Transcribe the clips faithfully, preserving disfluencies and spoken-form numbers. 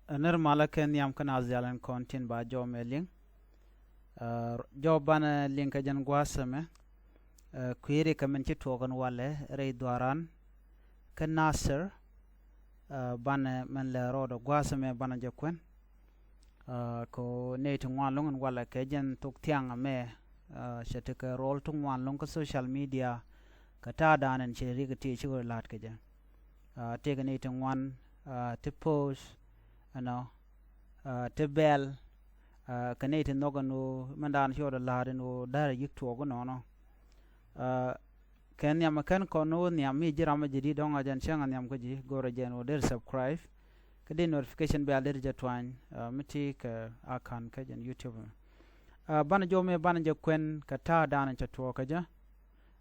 Ɛ nir malä kɛ nhiam kä Naath diaal ɛn kɔn tin ba jɔw mɛ liŋ. Ɛ, jɔw banɛ liŋ kɛ jɛn gua̱a̱th ɛmɛ. Ɛ, kui̱ri kɛ min ci tuɔɔk ɛn walɛ rɛy dhuaran kä Nasir. Ɛ, banɛ min lɛ rɔɔdɛ gua̱a̱th ɛmɛ banɛ jɛ kuɛn. Ɛ, kɛ nɛy ti ŋuan lo̱ŋ ɛn walɛ kɛ jɛn thok thiaŋ ɛmɛ. Ɛ, cɛ tekɛ rol ti ŋuan lo̱ŋ kä social media kɛ ta̱a̱ da̱a̱n ɛn cɛ rik ti ci wä la̱t kɛ jɛ. Ɛ, tëëkɛ nɛy ti ŋuan, ɛ, ti post, ɛnɔ, ɛ, ti bɛl, ɛ, kɛ nɛy ti nhɔk ɛn ɣöö mɛn daan ci ɣɔt ɛ la̱a̱t ɛn ɣöö däär ɛ yi̱k tuɔɔk inɔnɔ. Ɛ, kɛ nhiam ɛ kɛn kɔn ni ɣöö nhiam mi ji̱ ram ɛ ji̱ di̱t dɔ̱ŋ a jɛn cäŋ a nhiam kä ji̱ go̱rɛ jɛn ɣöö der subscribe. Kä di notification bell der jɛ tuany, ɛ, mi ti kɛ a ka̱n kä jɛn YouTube. Ɛ, banɛ jɔw mi banɛ jɛ kuɛn kɛ ta̱a̱ da̱a̱n cɛ tuɔɔk kä jɛ.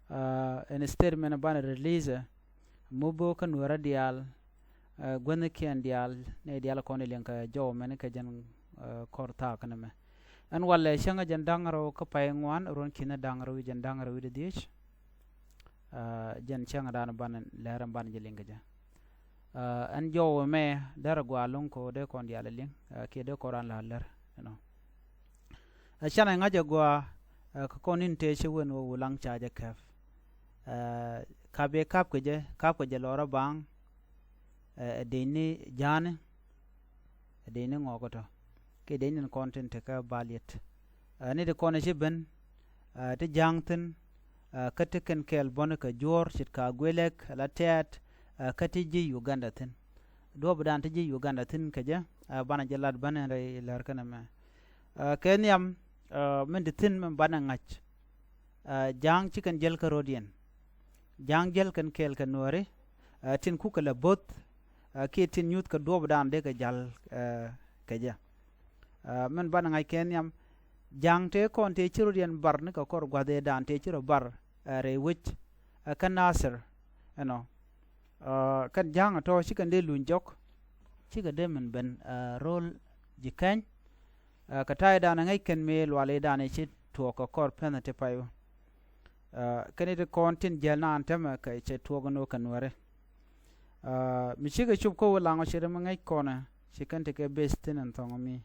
Ɛ, ɛn statement banɛ release, ɛ, mi bo̱o̱ kä nuäärä diaal, ɛ, guäthnikiɛn diaal, nɛy diaal kɔn iliɛŋ kɛ jɔw mɛn kɛ jɛn, ɛ, kɔr thaak kɛn mɛ. Ɛn walɛ cäŋ jɛn da̱ŋ rɛw kä pay ŋuan, ruɔ̱n ki̱n da̱ŋ rɛw, jɛn da̱ŋ rɛw wi̱cdɛ dhieec. Ɛ, jɛn cäŋ da̱a̱n banɛ lɛr ɛn banɛ jɛ liŋ kɛ jɛ. Ɛ, ɛn jɔw mɛ derɛ gɔaa lo̱ŋ kɛ ɣöö dee kɔn diaal iliŋ, ɛ, kiɛ dee kɔn raan la lɛr, you know. Ɛ, canɛ ŋa̱c ɛ gɔaa, ɛ, kɛ kɔn in tëë ci wen wä Wulaŋ ca jɛ kɛp. Ɛ, ka bee kap kɛ jɛ, kap kɛ jɛ lɔrä baŋ, ɛ, ɛ dec ni ja̱a̱ni, ɛ dec ni ŋɔɔkä tɔ. Kiɛ dec ni kɔn tin tekä bal yet. Ɛ, ni ti kɔn ci ben, ɛ, ti ja̱a̱ŋ thi̱n, ɛ, kä ti kɛn kɛɛl bɔni kɛ juɔ̱ɔ̱r ce̱tkɛ Aguelɛk, la tɛ̈t, ɛ, kä ti ji̱ Uganda thi̱n. Duɔ̱ɔ̱pdan ti ji̱ Uganda thi̱n kɛ jɛ, ɛ, banɛ jɛ lat bäni rɛy lär kɛn ɛmɛ. Ɛ, kɛ nhiam, ɛ, min ti thi̱n min banɛ ŋa̱c. Ɛ, ja̱a̱ŋ ci kɛn jäl kä ro̱diɛn. Ja̱a̱ŋ jäl kɛn kɛɛl kɛ nuääri, ɛ, tin kukɛ lɛ bo̱th, ɛ, kiɛ tin nyuth kɛ duɔ̱ɔ̱pdan dee kɛ ja̱l, ɛ, kɛ jɛ. Ɛ, min banɛ ŋa̱c kɛ nhiam, ja̱a̱ŋ tëë kɔn tëë ci ro̱diɛn bar ni kɛ kɔr gua̱thdan tëë ci rɔ bar, ɛ, rɛy wec, ɛ, kä Nasir, ɛnɔ. Ɛ, kɛn ja̱a̱ŋ ɛ tɔ̱ ci kɛn dee luny jɔk, cikɛ dee min ben, ɛ, ro̱l ji̱ kɛny. Ɛ, kɛ ta̱ydan ɛ ŋäc kɛn mëë lualidan ɛ ci tuɔɔk kɛ kɔr pɛnh ti pay wä. Ɛ, kɛn it kɔn tin jäl naan tämɛ kɛ cɛ tuɔɔk ɛn ɣöö kɛ nuääri. Ɛ, mi cikɛ cop kä Wulaŋ ɔ ci ri mi ŋäc kɔnɛ ci kɛn ti kɛ base thi̱n ɛn thɔŋ mi.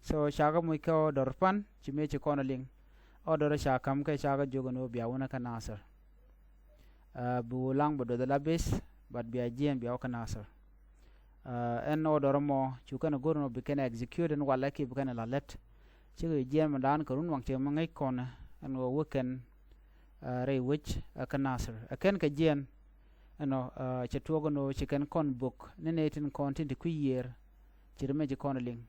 So cakɛ moc kɛ order pan ci mëë ci kɔn ɛ liŋ. Order ca ka̱m kɛ cakɛ jiök ɛn ɣöö bia wunɛ kä Nasir. Ɛ, bi Wulaŋ bɛ duɔth ala base, but bia jiɛn bia wä kä Nasir. Ɛ, ɛn order mɔ cu kɛn go̱r nɔ bi kɛn execute ɛn walɛ kiɛ bi kɛn la lät. Cikɛ jiɛn mi daan kɛ run waŋ ci mi ŋäc kɔn ɛn ɣöö wä kɛn, ɛ, rɛy wec, ɛ, kä Nasir. Ɛ kɛn kɛ jiɛn ɛnɔ, ɛ, cɛ tuɔɔk ɛn ɣöö ci kɛn kɔn bök ni nɛy tin kɔn tin ti kui̱ yiëër. Ci ri mɛ ci kɔn liŋ.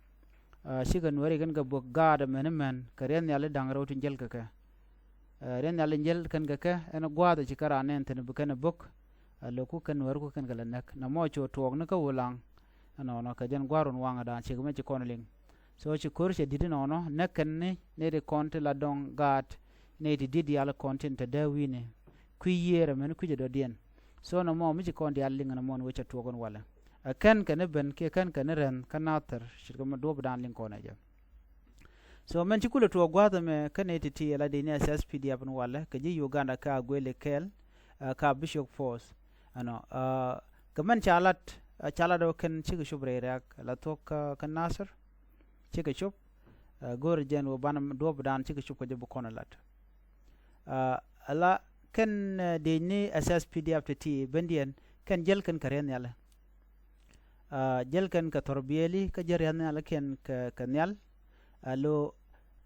Ɛ, cikɛ nuääri kɛn kɛ bök gaat ɛmɛn ɛmɛn kɛ riɛth nhiali da̱ŋ rɛw tin jäl kɛ kɛ. Ɛ, riɛth nhiali jäl kɛn kɛ kɛ ɛn gua̱a̱th ɛ ci kɛ raan nɛn thi̱n bi kɛn ɛ bök. Ɛ, lo̱ku kɛn nuääri ku kɛn kɛ lɛ näk. Nɔmɔ cu tuɔɔk ni kä Wulaŋ. Ɛnɔnɔ kɛ jɛn gua̱a̱r run waŋädan cikɛ mɛ ci kɔn liŋ. So ci ko̱r cɛ di̱t inɔnɔ näk kɛn ni nɛy ti kɔn ti la dɔŋ gaat nɛy ti di̱t diaal kɔn tin te dee wi̱i̱ni. Kui̱ yiëër ɛmɛn kui̱c ɛ dɔ̱diɛn. So nɔmɔ mi ci kɔn diaal liŋ nɔmɔ ni wec cɛ tuɔɔk in walɛ. Ɛ kɛn kɛn i̱ ben kiɛ kɛn kɛn i̱ rɛnh kä Nathir ce̱tkɛ mi duɔ̱ɔ̱pdan liŋ kɔn ɛ jɛ. So mɛn ci kulɛ tuɔɔk gua̱a̱th ɛmɛ kä nɛy ti̱ti̱ ala dec ni S S P D F in walɛ kɛ ji̱ Uganda kä Aguelɛk kɛɛl, ɛ, kä Bishop Force. Ɛnɔ, ɛ, kɛ mɛn ca lat, ɛ, ca lat ɛ kɛn cikɛ cop rɛy rɛ̈ɛ̈k ala thuɔ̱k kä, kä Nathir. Cikɛ cop, ɛ, go̱o̱rɛ jɛn wä banɛ duɔ̱ɔ̱pdan cikɛ cop kɛ jɛ bi kɔn ɛ lat. Ɛ, ala kɛn, ɛ, dec ni S S P D F ti̱ti̱ bendiɛn kɛn jäl kɛn kɛ riɛth nhiali. Ɛ, jäl kɛn kɛ thɔrbiɛli kä jäl riɛth nhiali kɛn kɛ, kɛ nhial. Ɛ, lo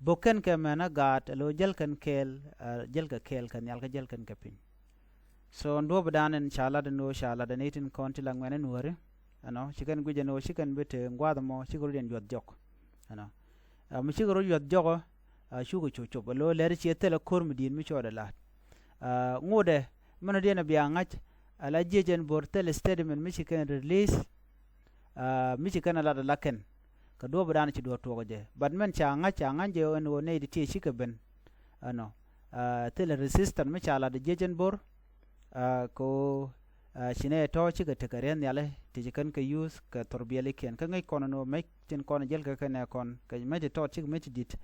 bök kɛn kɛ mɛn ɛ gaat, ɛ lo jäl kɛn kɛɛl, ɛ, jäl kɛ kɛɛl kɛ nhial kä jäl kɛn kɛ piny. So duɔ̱ɔ̱pdan ɛn ca lat ɛn ɣöö ca lat ɛn i̱ tin kɔn ti la ŋuɛ̈n ɛn wääri. Ɛnɔ, ci kɛn guic ɛn ɣöö ci kɛn bi te ŋua̱th ɛmɔ cikɛ rɔ̱diɛn yuɔth jɔk. Ɛnɔ. Ɛ, mi cikɛ rɔ yuɔth jɔk, ɛ, cukɛ cu cop. Ɛ lo̱ lɛr ciɛ thilɛ ko̱r mi di̱i̱t mi cɔɔdɛ la̱t. Ɛ, ŋotdɛ, mɛn ɔ diɛn ɛ bia ŋa̱c, ala jiec ɛn bo̱r thilɛ statement mi ci kɛn release, ɛ, mi ci kɛn ɛ lat ala kɛn. Kɛ duɔ̱ɔ̱pdan ci duɔ̱ɔ̱r tuɔɔk jɛ. But mɛn ca ŋa̱c, ca ŋa̱c jɛ ɛn ɣöö nɛy ti tiee cikɛ ben. Ɛnɔ. Ɛ, thilɛ resistance mi ca lat jiec ɛn bo̱r. Ɛ, kɛ ɣöö, ɛ, ci nɛy tɔ̱ cikɛ tekɛ riɛth nhiali ti ci kɛn kɛ use kɛ thɔrbiɛlikiɛn. Kä ŋäc kɔn ɛn ɣöö mec tin kɔn jäl kɛ kɛn ɛ kɔn kɛ mec tɔt cikɛ mec di̱t.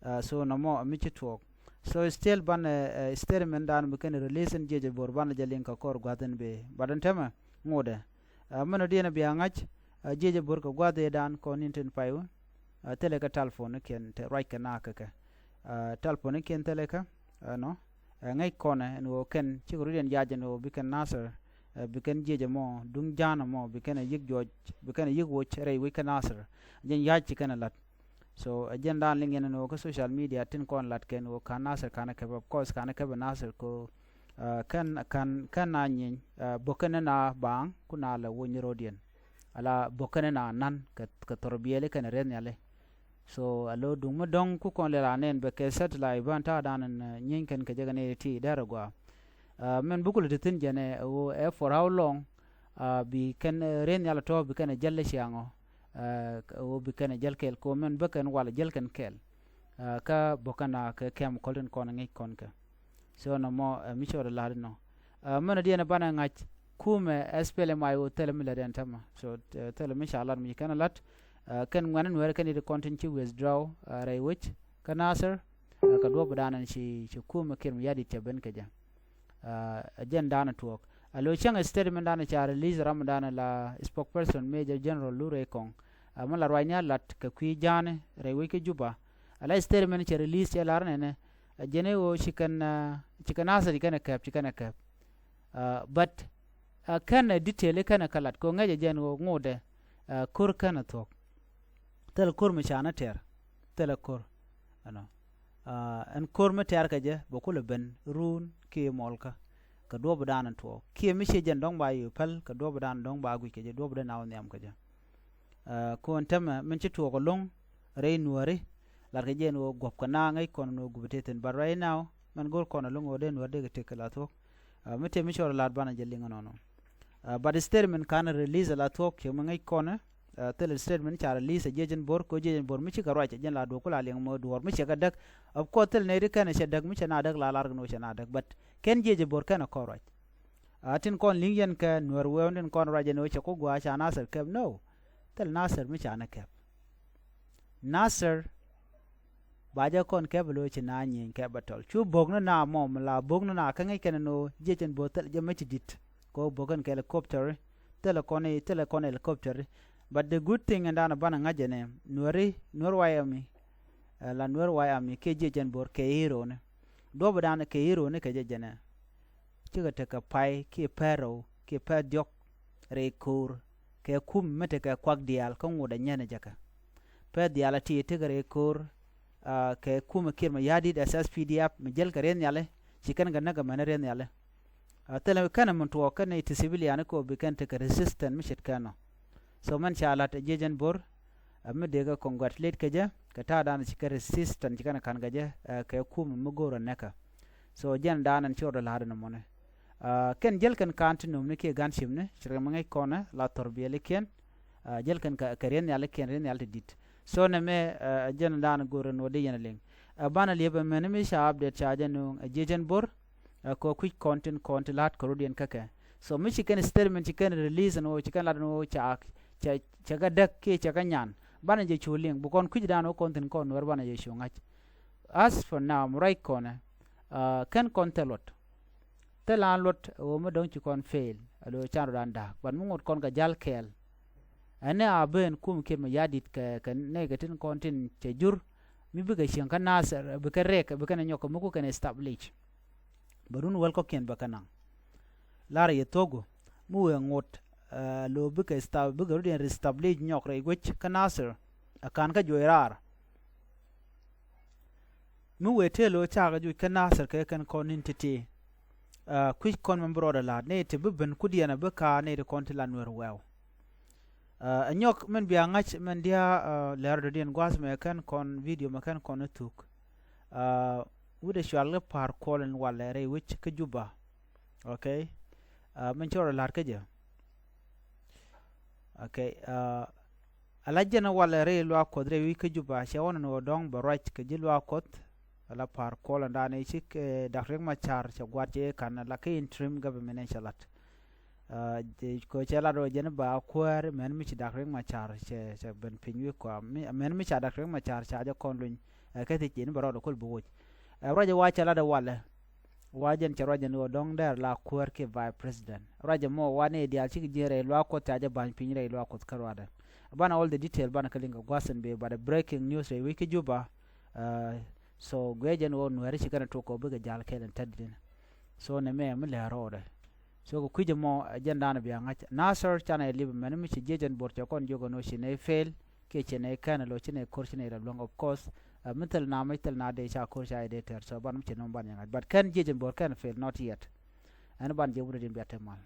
Ɛ, so nɔmɔ ɛ mi ci tuɔɔk. So still banɛ, ɛ, statement dan bi kɛn release ɛn jiec ɛ bo̱r banɛ jɛ liŋ kɛ kɔr gua̱th ɛn bëë. But ɛn täämɛ ŋotdɛ. Ɛ, mɛn ɔ diɛn ɛ bia ŋa̱c, Ɛ jiɛcɛ bo̱r kɛ gua̱a̱th ëëdan kɔn in tin pay wä. Ɛ thilɛ kɛ talponikiɛn te ruac kɛ naath kɛ kɛ. Ɛ talponikiɛn thilɛ kɛ ɛnɔ. Ɛ ŋäc kɔnɛ ɛn ɣöö kɛn cikɛ rut yɛn yac ɛn ɣöö bi kɛn Nasir, ɛ bi kɛn jiɛcɛ mɔ duŋ ja̱a̱n ɛmɔ bi kɛn ɛ yi̱k juɔc, bi kɛn ɛ yi̱k woc rɛy wec kä Nasir. Jɛn yac ci kɛn ɛ la̱t. So ɛ jɛn daan liŋ yɛn ɛn ɣöö kä social media tin kɔn lat kɛn ɣöö ka̱n Nasir ka̱n ɛ käp, of course ka̱n ɛ käp ɛ Nasir ko. Ɛ kɛn ka̱n kɛn na nyieny, ɛ bok kɛn na baaŋ ku na lɛ wony ro̱diɛn. Ala bok kɛn na nan kɛ, kɛ thor biɛli kɛn rieth nhiali. So a lo̱ duŋ mi dɔ̱ŋ ku kɔn lɛ la nɛn bɛ kɛ satellite ban ta̱a̱ dan ɛn, ɛ, nyieeny kɛn kɛ jɛ kɛ nɛy ti dɛr a gɔaa. Ɛ mɛn bukul ti thi̱n jɛn ɛ ɣöö ɛ for how long, ɛ bi kɛn, ɛ, rieth nhial a tɔ̱ bi kɛn ɛ jäl lɛ ciaŋɔ. Ɛ ɣöö bi kɛn ɛ jäl kɛɛl ko mɛn bä kɛn wal ɛ jäl kɛn kɛɛl. Ɛ kä bok kɛn a kɛ kɛm kɔl tin kɔn ɛ ŋi̱c kɔn kɛ. So nɔmɔ, ɛ mi cɔɔd ɛ la̱t inɔ. Ɛ mɛn ɛ diɛn ɛ banɛ ŋa̱c kumɛ SPLM-IO thilɛ mi lät ɛn tämɛ. So ɛ thilɛ mi ca lat mi ci kɛn ɛ lat. Ɛ kɛn ŋuɛ̈ni Nuɛɛri kɛn i̱ ti kɔn tin ci withdraw, ɛ rɛy wec kä Nasir. Ɛ kɛ duɔ̱ɔ̱p dan ɛn ci, ci kumɛ Kiir Mayardit cɛ ben kɛ jɛ. Ɛ jɛn dan ɛ tuɔɔk. Ɛ lo̱ cäŋ ɛ statement dan ɛ ca release ram dan ɛ la spokesperson Major General Lurey Kɔŋ. Ɛ mi la ruacni a lat kɛ kui̱ ja̱a̱ni rɛy wec kä Juba. Ɛ la statement cɛ release cɛ lar nɛnɛ. Ɛ jɛn i̱ ɣöö ci kɛn, ɛ ci kɛn Nasir ci kɛn ɛ kɛp, ci kɛn ɛ kɛp. Ɛ but ɛ kɛn ɛ detail i̱ kɛn ɛ kɛ lat kɛ ɣöö ŋäcɛ jɛn ɣöö ŋotdɛ, ɛ ko̱r kɛn ɛ thuɔ̱k. Thilɛ ko̱r mi ca ni tɛr, thilɛ ko̱r. Ɛnɔ, ɛ ɛn ko̱r mi tɛr kɛ jɛ bɛ kulɛ ben ruun kiɛ mɔlkä kɛ duɔ̱ɔ̱p dan ɛ tuɔɔk kiɛ mi ciɛ jɛn dɔ̱ŋ ba yɛ päl kɛ duɔ̱ɔ̱p dan ɛ dɔ̱ŋ ba guic kɛ jɛ, duɔ̱ɔ̱p dan ɛ wä nhiam kɛ jɛ. Ɛ kɔn tämɛ min ci tuɔɔk ɛlɔ̱ŋ rɛy Nuääri. Lat kɛ jɛ ɛn ɣöö guɔ̱p kɛ naath ŋäc kɔn ɛn ɣöö gup ɛ tëë thi̱n, but right now mɛn go̱r kɔn ɛlɔ̱ŋ ɣöö dee Nuäär dee kɛ tëk kɛ la thuɔ̱k. Ɛ mi tëë mi cɔɔd ɛ la̱t banɛ jɛ liŋ ɛnɔnɔ. Ɛ but statement ka̱n release ɛ la thuɔ̱k ciɛ mi ŋäc kɔn ɛ. Ɛ thilɛ statement ca release ɛ jiɛc ɛn bo̱r kɛ ɣöö jiɛc ɛn bo̱r mi cikɛ ruac ɛ jɛn la duɔ̱ɔ̱r kulɛ liŋ mɛ duɔ̱ɔ̱r mi cɛ kɛ däk. Of course thilɛ nɛy ti kɛn ɛ cɛ däk, mi cɛ na däk la lar kɛ ni ɣöö cɛ na däk, but kɛn jiɛc ɛ bo̱r kɛn ɛ kɔn ruac. A tin kɔn li̱ŋ yɛn kɛ Nuäär wee tin kɔn ruac ɛn ɣöö cɛ ku gua̱a̱ ca Nasir kɛp, no. Thil Nasir mi ca ni kɛp. Nasir ba jɛ kɔn kɛp ɛ lo̱ ci na nyieny kɛp ɛ tɔl. Cu bo̱k ni na mɔ mi la bo̱k ni na kä ŋäc kɛn ɛn ɣöö jiɛc ɛn bo̱r thil jɛ mi ci di̱t. Kɛ ɣöö bo̱k kɛn kɛ helicopter, thilɛ kɔn i̱, thilɛ kɔn helicopter. But the good thing ɛn dan ɛ banɛ ŋa̱c ɛn ɛ Nuääri, Nuäär White Army, ɛ la Nuäär White Army kiɛ jiɛc ɛn bo̱r kɛ hero ni. Duɔ̱ɔ̱p dan kɛ hero ni kɛ jɛ jɛn ɛ. Cikɛ tekɛ pay kiɛ pɛr rɛw kiɛ pɛr diɔ̱k rɛy ko̱o̱r kɛ kum mi tekɛ kuak diaal kä ŋot ɛ nyɛn ɛ jɛ kɛ. Pɛr diaal a ti tekɛ rɛy ko̱o̱r, ɛ kɛ kum ɛ Kiir Mayardit ɛ SSPDF mi jäl kɛ rieth nhiali, ci kɛn kɛ näk kɛ mɛn rieth nhiali. Ɛ thilɛ kɛn ɛ min tuɔɔk kɛn ɛ ti civilian kɛ ɣöö bi kɛn tekɛ resistance mi ce̱tkɛ nɔ. So mɛn ca la̱t ɛ jiɛc ɛn bo̱r, ɛ mi dee kɛ congratulate kɛ jɛ kɛ ta̱a̱ dan ci kɛ resistance ci kɛn ɛ ka̱n kɛ jɛ, ɛ kɛ kum mi go̱o̱r ɛ näk kɛ. So jɛn dan ɛn ci rɔ la̱t ɛn mɔni. Ɛ kɛn jäl kɛn ka̱n ti nömni kiɛ ga̱n cimni ci rɛ mi ŋäc kɔn ɛ la thor biɛlikiɛn. Ɛ jäl kɛn kɛ, kɛ rieth nhialikiɛn, rieth nhial ti di̱t. So nɛmɛ, ɛ jɛn dan go̱o̱r ɛn ɣöö dee yɛn liŋ. Ɛ banɛ liɛp ɛmɛn mi ca update ca jɛ nööŋ ɛ jiɛc ɛn bo̱r. Ɛ kɛ kui̱c kɔn tin kɔn ti la̱t kɛ rɔ̱diɛn kä kɛ. So mi ci kɛn statement ci kɛn release ɛn ɣöö ci kɛn lat ɛn ɣöö ca, ca, ca kɛ däk kiɛ ca kɛ nyan. Banɛ jɛ cu liŋ bi kɔn kui̱c dan ɣöö kɔn thi̱n kɔn Nuäär banɛ jɛ cu ŋa̱c. As for now mi ruac kɔnɛ, ɛ kɛn kɔn thil luɔt. Thil an luɔt ɛ ɣöö mi dɔ̱ŋ ci kɔn fail ɛ lo̱ can rɔ dan da̱a̱k, but mi ŋot kɔn kɛ ja̱l kɛɛl. Ɛn ni a ben kum Kiir Mayardit kɛ, kɛ nɛy kɛ tin kɔn tin cɛ jur mi bikɛ cieŋ kä Nasir, bikɛ rɛk, bikɛ nɛ nyɔk kɛ mi ku kɛn establish. Bɛ run wäl kɔ̱kiɛn bɛ kɛ naŋ. Lar yɛ tho̱k ɣöö mi wëë ŋot, ɛ lo̱ bikɛ esta-, bikɛ rɔ̱diɛn establish nyɔk rɛy wec kä Nasir. Ɛ ka̱n kä juɔc raar. Mi wëë tëë lo̱ cakɛ juc kä Nasir kɛ kɛn kɔn ni̱n ti̱ti̱. Ɛ kui̱c kɔn mɛn bi rɔɔdɛ la̱a̱t nɛy ti bi ben kudiɛn ɛ bi ka̱a̱ nɛy ti kɔn ti la Nuäär wɛɛw. Ɛ nyɔk mɛn bia ŋa̱c mɛn dia̱a̱, ɛ lɛr dɔ̱diɛn gua̱a̱th mɛ kɛn kɔn video mɛ kɛn kɔn ni thuk. Ɛ wi̱cdɛ cual kɛ Pa̱a̱r Kuɔl in walɛ rɛy wec kä Juba. Okay. Ɛ mɛn ci rɔɔdɛ la̱a̱t kä jɛ. Okay. Ɛ ala jɛn walɛ rɛy luaak Kuɔth rɛy wec kä Juba cɛ wä nɔnɔ dɔ̱ŋ bɛ ruac kɛ ji̱ luaak Kuɔth. Ala Pa̱a̱r Kuɔl in da̱a̱n i̱ ci, ɛ Dak Riek Macar cɛ gua̱a̱th cɛ i̱ ka̱n ala kä interim government in cɛ lat. Ɛ kɛ cɛ lat ɣöö jɛn ba kuäär mɛn mi ci Dak Riek Macar cɛ, cɛ ben piny wi̱i̱ kɔam, mɛn mi ca Dak Riek Macar ca jɛ kɔn luny. Ɛ kɛ thiec jɛn bɛ rɔɔdɛ kol bi woc. Ɛ ruac ɛ wa cɛ lat ɛ walɛ. Wa jɛn cɛ ruac jɛn ɣöö dɔ̱ŋ dɛr la kuäär kiɛ vice president. Ruac jɛ mɔ wa nɛy diaal cikɛ jiɛn rɛy luaak Kuɔth, ca jɛ ba̱ny piny rɛy luaak Kuɔth kärɔadɛ. Banɛ all the detail banɛ kɛ liŋ kɛ gua̱th in bëë, but a breaking news rɛy wec kä Juba. Uh, so guiɛ jɛn ɣöö Nuääri ci kɛn ɛ tok kɛ ɣöö bikɛ jal kɛɛl in tätditdin. So nɛmɛ mi lɛ rɔɔdɛ. So kɛ kui̱c ɛmɔ ɛ jɛn da̱a̱n bia ŋa̱c. Nasir canɛ lip mɛn mi ci jiec ɛn Bor cɛ kɔn jiök ɛn ɣöö ci nɛy fail kiɛ ci nɛy kɛn ɛ lo̱c, ci nɛy ko̱r, ci nɛy rɛl luäŋ. Of course, uh, mi thil na mi thil na dee ca ko̱r ca dee tɛr. So ban mi ci nɔm ban yɛ ŋa̱c. But kɛn jiec ɛn Bor kɛn fail, not yet. Ɛn ban jiɛ wut ɛ din bia te mal.